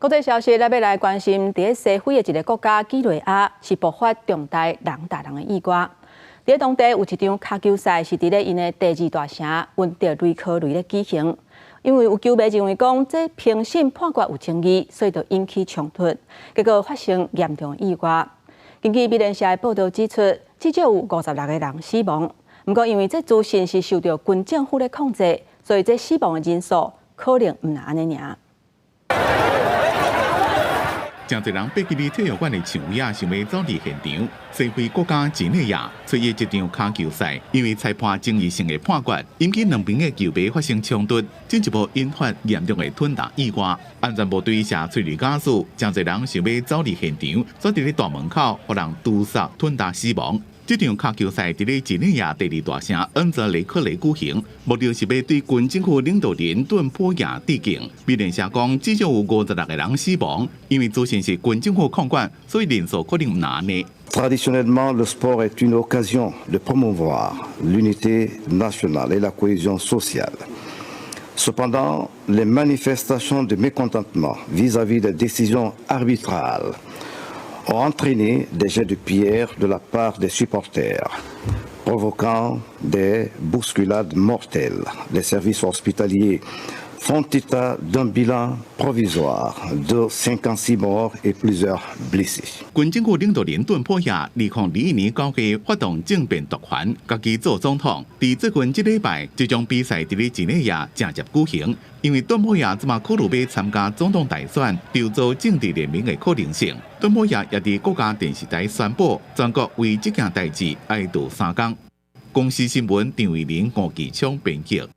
國際消息，咱欲來關心，佇西非的一个國家幾內亞是爆發重大人打人的意外。佇當地有一場跤球賽，是佇咧𪜶的第二大城溫德雷科雷咧舉行。因為有球迷認為講，這評審判決有爭議，所以就引起衝突，結果發生嚴重意外。根據美聯社的報導指出，至少有56個人死亡。毋過因為這資訊是受著軍政府咧控制，所以這死亡的人數可能毋若按呢爾。誠濟人爬佇體育館的牆圍仔，想欲走佇現場。西非國家幾內亞出現一場跤球賽，因為裁判爭議性的判決，引起兩邊的球迷發生衝突，進一步引發嚴重的吞打意外。安全部隊射催淚瓦斯，誠濟人想欲走佇現場，煞佇咧大門口，予人毒殺吞打死亡。這場跤球賽佇咧幾內亞第二大城恩澤雷克雷舉行，目的是欲對軍政府領導人頓波亞致敬。美聯社講，至少有56個人死亡，因為資訊是軍政府控管，所以人數可能毋若按呢。 Traditionnellement, le sport est une occasion de promouvoir l'unité nationale et la cohésion sociale. Cependant, les manifestations de mécontentement vis-à-vis des décisions arbitrales ont entraîné des jets de pierre de la part des supporters, provoquant des bousculades mortelles. Les services hospitaliers font état d'un bilan provisoire de 56 morts et plusieurs blessés. 軍政府領導人頓波亞2021年9月發動政變奪權，家己做總統。佇最近這禮拜，這場比賽佇咧幾內亞正式舉行。因為頓波亞這馬考慮欲參加總統大選，籌組政治聯盟的可能性。頓波亞也佇國家電視台宣布，全國為這件代誌哀悼3工。公視新聞張偉林、吳繼昌編輯。